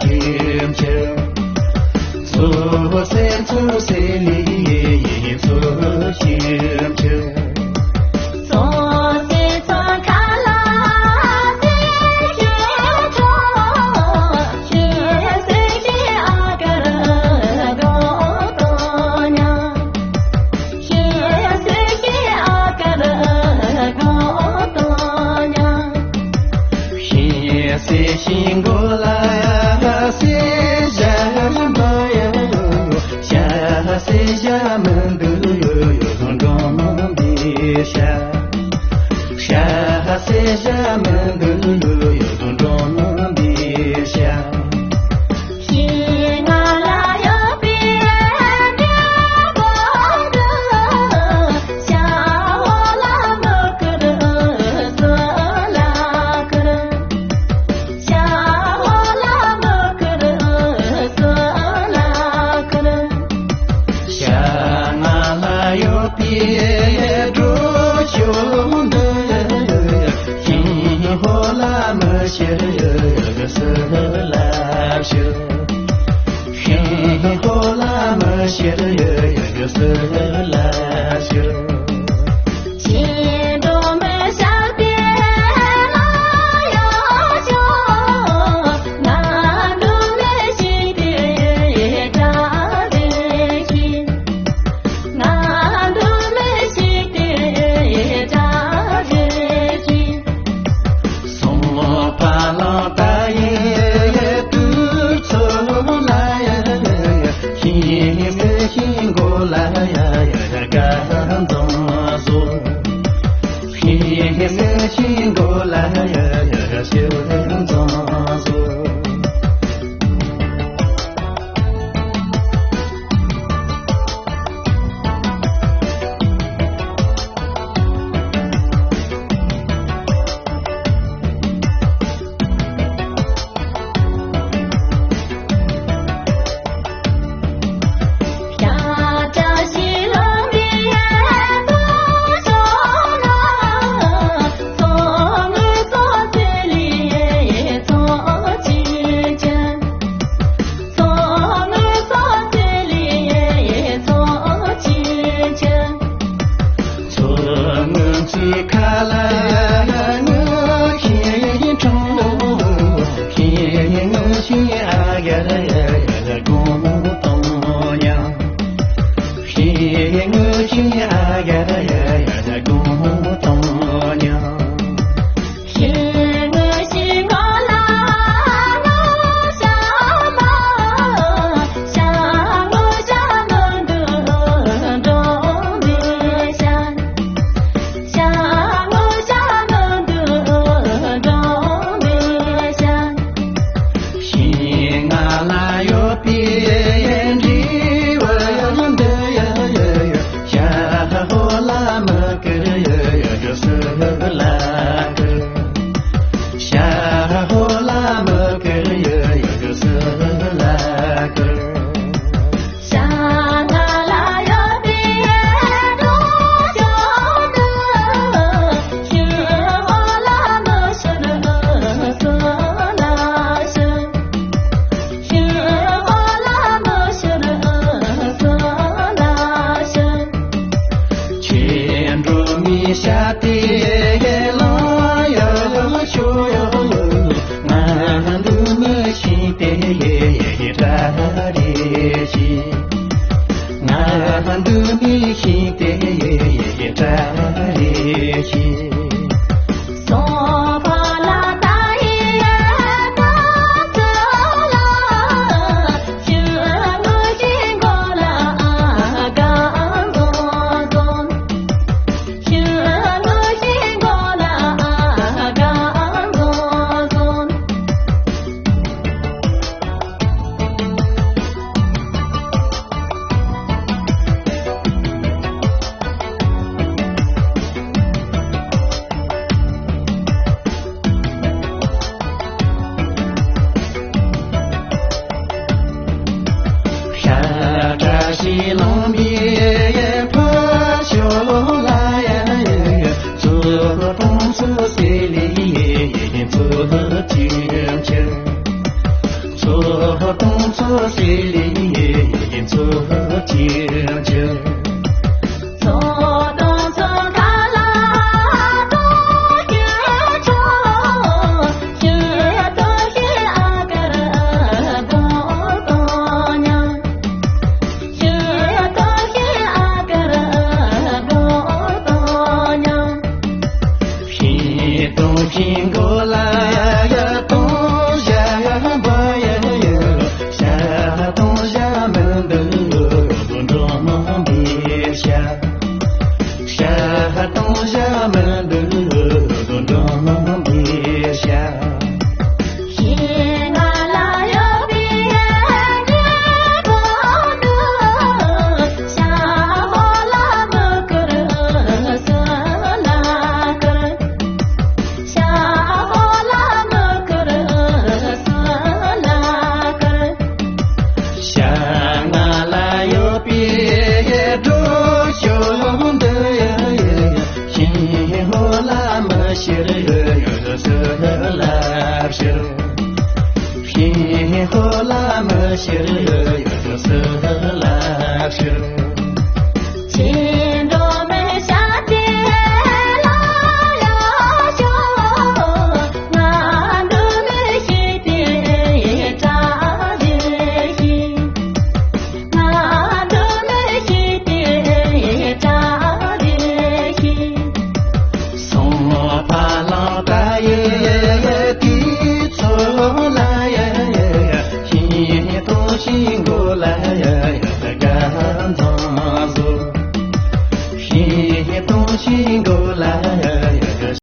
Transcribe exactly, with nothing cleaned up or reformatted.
ཁྱིམ་ཆེ། སོ་སེ་ཚོ་སེ་ལི་ཡེ་ཡེ་སོ་ཁྱིམ་ཆེ། སོ་སེ་ཚོ་ཁ་ལ་སེ་ཁྱེད་ཚོ་ཁྱེད་སེ་ཁྱེད་ཨ་ཀར་གོ་ཏོ་ཉ། ཤེས་སེ་ཤེས་ཨ་ཀར་གོ་ཏོ་ཉ། ཤེས་སེ་ཤེས་མགོ་ལ་སེ་ཞ་མ་ཡོ། ཤ་སེ་ཞ་མི་འདུག་ཡོ་ཡོ་འགྲོ་མི་འདི་ཤ། ཤ་སེ་ཞ་མི་འདུག་ཡོ་ཡོ་འགྲོ་མི་འདི་ཤ། ཤིང་ང་ལ་ཡོད་པའི་འདྲ་པོ་འདི། ཤ་འོ་ལ་མི་ཁུར་སུ་ལ་ཁུར། ཤ་འོ་ལ་མི་ཁུར་སུ་ལ་ཁུར། ཤ་ང་ལ་ཡོད་པའི་གྲོ་ཆུང་འདི། ཤིང་ཧོ་ལ་མི་ཤེར་སུ་ལ་ཤུ། ཤིང་ཧོ་ལ་མི་ཤེར་སུ་ལ་ཤུ། ཤིང་སྒྲོམ་བཞག་པའི་ནང་ཡོད་ཤོག་ང་འགྲོ་མི་ཤེས་ཏེ་གྲ་རེ་ཤི། ང་འགྲོ་མི་ཤེས་ཏེ་གྲ་རེ་ཤི། སོང་ཕ་ལང་ད་ཡེ་དུས་ཚོད་ལ་ཡ། ཤིང་སེ་ཤིང་མགོ་ལ་ཡ་ཡ་དགའ་འཛོམས། ཚོ་སྲིད་ལས་ཚོ་ཆེར་འགྱུར།